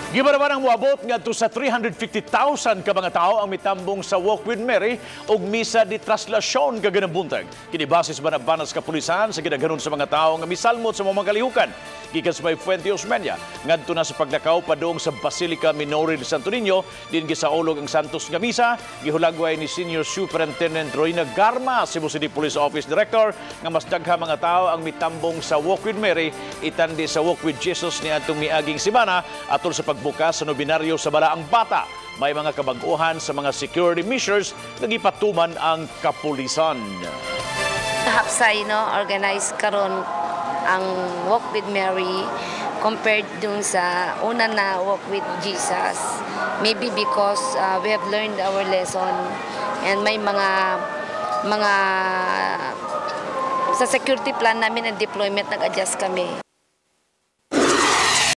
Gibarabarang moabot ngadto sa 350,000 ka mga tawo ang mitambong sa Walk with Mary ug Misa de Traslacion kaganang buntag. Kini base sa banabanas kapulisan sa gidaghanon sa mga tawo nga misalmot sa mga kalihukan. Gikan sa may Fuente Osmeña ngadto na sa paglakaw padung sa Basilica Minore de Santo Niño, din gisaulog ang Santos nga misa. Gihulagway ni Senior Superintendent Royina Garma, Cebu City Police Office Director, nga mas daghang mga tawo ang mitambong sa Walk with Mary itandi sa Walk with Jesus ni atong miaging semana atol sa pagbukas sa nobenaryo sa Balaang Bata. May mga kabag-uhan sa mga security measures nga gipatuman ang kapulisan. Hapsay, no, organized karon ang Walk with Mary compared dun sa una na Walk with Jesus. Maybe because we have learned our lesson and may mga sa security plan namin and deployment, nag-adjust kami.